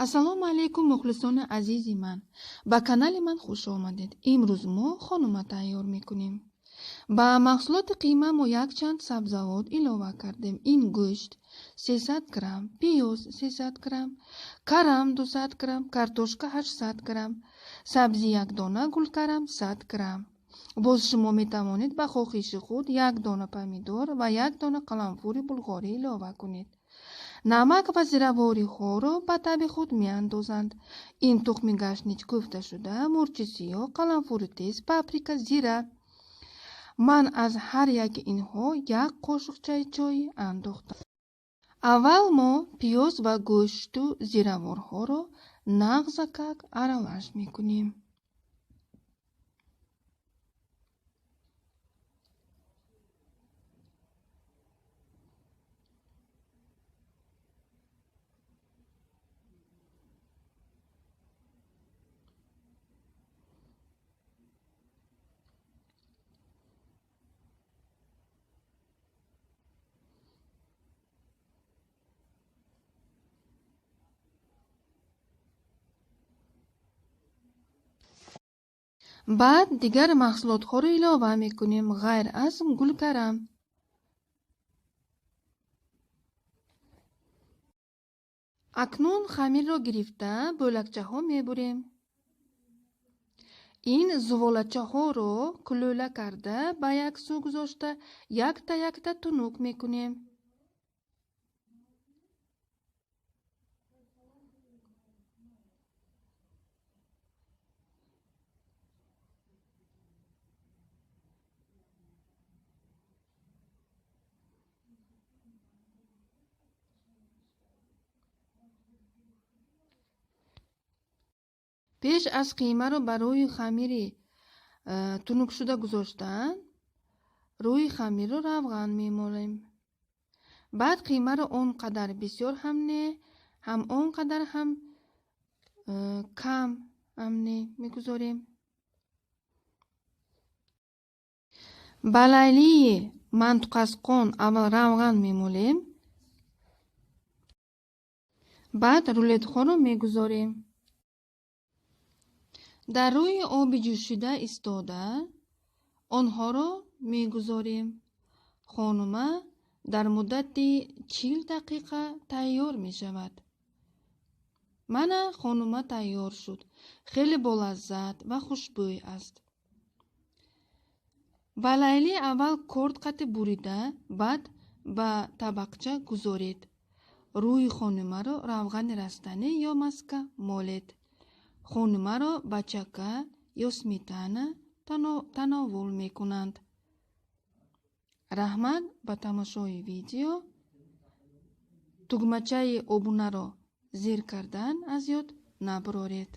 Ассалому алайкум, мухлисони азизи ман. Ба канали ман хуш омадед. Имрӯз мо хонума тайёр мекунем. Ба маҳсулоти қима мо якчанд сабзавот илова кардем. Ин гӯшт 300 грамм, пиёз 300 грамм, карам 200 грамм, картошка 800 грамм, сабзи як дона гулкарам 100 грамм. Боз шумо метавонед ба хоҳиши худ як дона помидор ва як дона қаламфури булғорӣ илова кунед. Намак ва зиравориҳоро ба таби худ меандозанд. Ин тухми гашнич кӯфта шуда, мурчи сиёҳ, қаламфури тез, паприка, зира. Ман аз ҳар яки инҳо як қошуқчаи чой андохтам. Аввал мо пиёз ва гӯшту зираворҳоро нағзакак аралаш мекунем. Баъд дигар маҳсулотҳоро илова мекунем, ғайр аз гулкарам. Акнун хамирро гирифта бӯлакчаҳо мебурем. Ин зуволачаҳоро кулӯла карда ба як сӯ гузошта якта-якта тунук мекунем. Пеш аз қимаро ба рӯи хамири тунукшуда гузоштан, рӯи хамирро равған мемолем. Баъд қимаро он қадар бисёр ҳам не, ҳам он қадар ҳам кам ҳам не мегузорем. Ба лайлии мантуқасқон аввал равған мемолем, баъд рулетҳоро мегузорем. Дар рӯи оби ҷӯшида истода онҳоро мегузорем. Хонума дар муддати 40 дақиқа тайёр мешавад. Мана хонума тайёр шуд. Хеле болаззат ва хушбӯй аст. Ба лайли аввал корд қати бурида, баъд ба табақча гузоред. Рӯи хонумаро равғани растанӣ ё маска молед. Хонумаро ба чака ё сметана тановул мекунанд. Раҳмат ба тамошои видео. Тугмачаи обунаро зер кардан аз ёд набароред.